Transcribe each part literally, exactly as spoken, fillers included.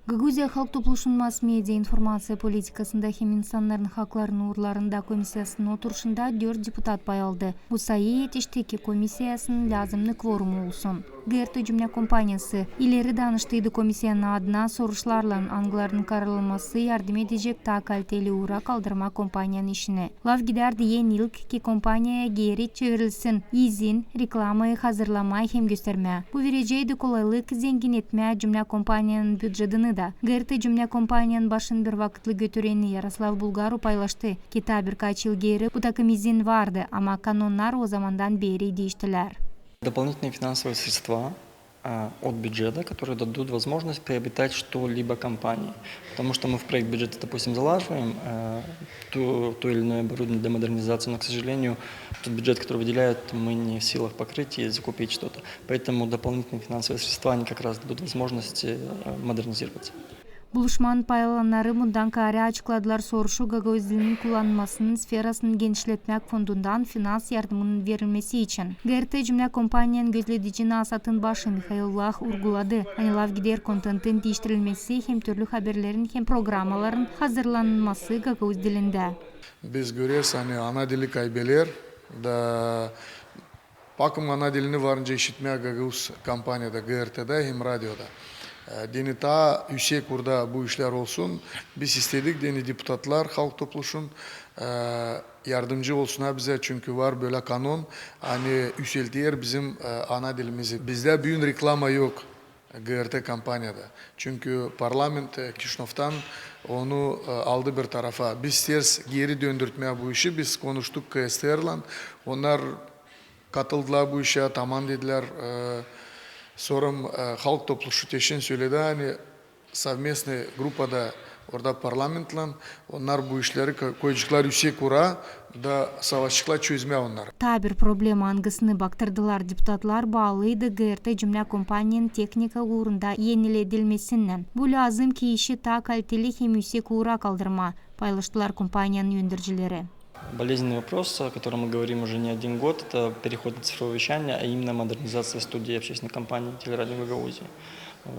Gagauziya Halk Topluşunun mass-media informaţiya politikasında hem insannarın haklarının uurlarında komissiyasının oturuşunda dört deputat pay aldı. Bu sayı etişti ki komissiyasının lääzımnı kvorumu olsun. GRT cümlä kompaniyası ileri danıştıydı komissiyanın adına soruşlarlan, angılarının kararlanması yardım edecek taa kaliteli uura kaldırmaa kompaniyanın işini. Lafgidär deyni ilk ki kompaniyaya geeri çevirilsin izin reklamayı hazırlamaa hem göstermää. Bu vereceydi kolaylık zengin etmää cümlä kompaniyanın bücetini da. GRT cümlä kompaniyanın başın bir vakıtlı götüreni Yaroslav Bulgaru paylaştı ki taa birkaç yıl geeri bu takım izin vardı, ama kanonnar o zamandan beeri diiştilär. Дополнительные финансовые средства, а, от бюджета, которые дадут возможность приобретать что-либо компании. Потому что мы в проект бюджета, допустим, залаживаем, э, ту, то или иное оборудование для модернизации, но, к сожалению, тот бюджет, который выделяют, мы не в силах покрыть и закупить что-то. Поэтому дополнительные финансовые средства, они как раз дадут возможность, э, модернизироваться. Buluşmanın pay alanları bundan kaarä açıkladılar soruşu gagauz dilinin kullanılmasının sferasını genişletmäk fondundan finans yardımının verilmesi için. GRT cümlä kompaniyanın gözledicisi Nasatın başı Mihail Lah urguladı, ani lafgidär kontentin diiştirilmesi hem türlü haberlerin hem programaların hazırlanılması gagauz dilindä. Biz göreriz, ani ana dili kaybeder da bakım ana dilini var nicä işitmää gagauz kompaniyada, GRT-da hem radioda. E, deyni taa üüsek uurda bu işlär olsun. Biz istedik, deyni deputatlar Halk Topluşun, e, yardımcı olsunnar bizä, çünkü var bölä kanon, ani üüselter bizim, e, ana dilimizi. Bizdä büün reklama yok GRT kompaniyada. Çünkü parlament, e, Kişinövdan onu, e, aldı bir tarafa. Biz isteeriz geeri döndürtmää bu işi. Biz konuştuk KSTR-lan. Onnar katıldılar bu işä, tamam dedilär. E, sora, e, Halk Topluşu teşin söledi, ani совместный grupada orada parlamentlan, onnar bu işleri ko-, koyaceklar üüsek uura da savaşaceklar çözmää onnarı. Taa bir problema, angısını baktırdılar deputatlar, baalıydı GRT cümlä kompaniyanın tehnika uurunda eniledilmesinnän. Bu lääzım ki işi taa kaliteli hem üüsek uura kaldırmaa, paylaştılar kompaniyanın öndüricileri. Болезненный вопрос, о котором мы говорим уже не один год, это переход на цифровое вещание, а именно модернизация студии общественной компании «Телерадио Гагаузия».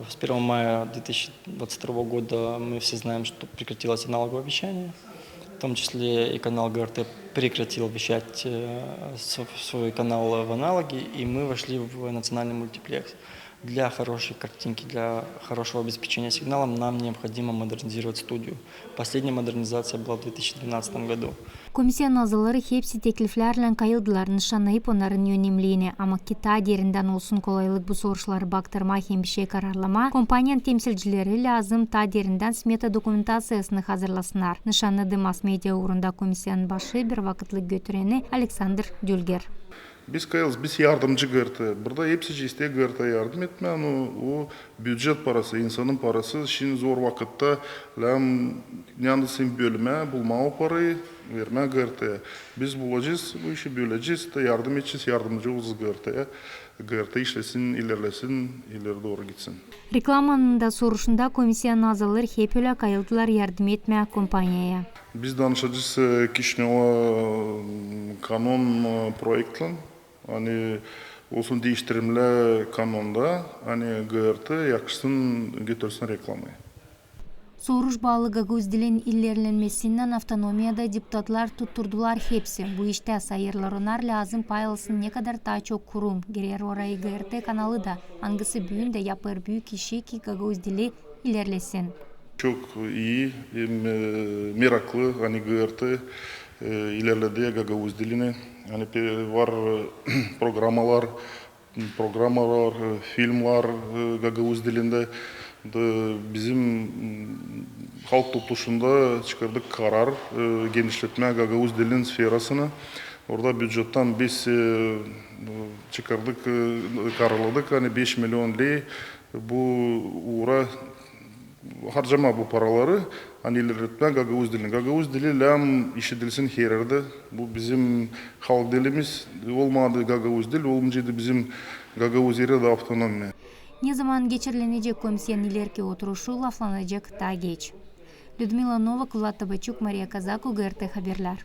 С первого мая две тысячи двадцать второго года мы все знаем, что прекратилось аналоговое вещание, в том числе и канал ГРТ прекратил вещать, э, с-, свой канал в аналоге, и мы вошли в национальный мультиплекс. Для хорошей картинки, для хорошего обеспечения сигналом нам необходимо модернизировать студию. Последняя модернизация была в две тысячи двенадцатом году. Komissiyanın azaları hepsi tekliflärlän kayıldılar, nışannayıp onnarın önemliini. Ama ki taa derindän olsun kolaylık bu soruşları baktırmaa hem bişey kararlamaa, kompaniyanın temsilcileri lääzım taa derindän smeta dokumentaţiyasını hazırlasınnar, nışannadı mass-media uurunda komissiyanın başı bir vakıtlı götüreni Aleksandr Dülger. Biz kayılız, biz yardımcı GRT. Burada hepsicii isteer GRT yardım etmää, no o bücet parası, insanın parası. Şindi zor vakıtta lääzım neredäsä bölmää, bulmaa o parayı, vermää GRT-yä. Biz bulacez bu işi, bölecez da yardım edecez, yardımcı olacez GRT-yä. GRT işlesin, ilerlesin, ileri dooru gitsin. Reklamanın da soruşunda komissiyanın azaları hep ölä kayıldılar yardım etmää kompaniyaya. Biz danışacez, e, Kişinöva, e, kanon, e, proektlän, ani olsun diiştirimlär kanonda, ani GRT yakışsın, götürsin reklamayı. Soruş baalı gagauz dilin ilerlemesinnän avtonomiyada deputatlar tutturdular hepsi. Bu iştä, sayêrlar onnar, lääzım pay alsın nekadar taa çok kurum, girer orayı GRT kanalı da, angısı büün dä yapêr büük işi, ki gagauz dili ilerlesin. Çok ii, e, me-, meraklı, ani GRT, e, ilerledi gagauz dilini. Ani pe-, var, e, programalar, programalar, e, filmlar, e, gagauz dilindä. Da bizim, m, Halk Topluşunda çıkardık karar, e, genişletmää gagauz dilin sferasını. Orada bücettän biz, e, çıkardık, e, kararladık, ani beş million ley bu uura harcamaa bu paraları, ani ilerletmää gagauz dilini. Gagauz dili lääzım işidilsin her erdä. Bu bizim halk dilimiz, olmadı gagauz dil, olmayaceydı bizim Gagauziyada avtonomiya. Ne zaman geçirilecek komissiyanın ilerki oturuşu, laflanacek taa geç. Lüdmila Novak, Vlad Tabaçuk, Mariya Kazaku, GRT Haberlär.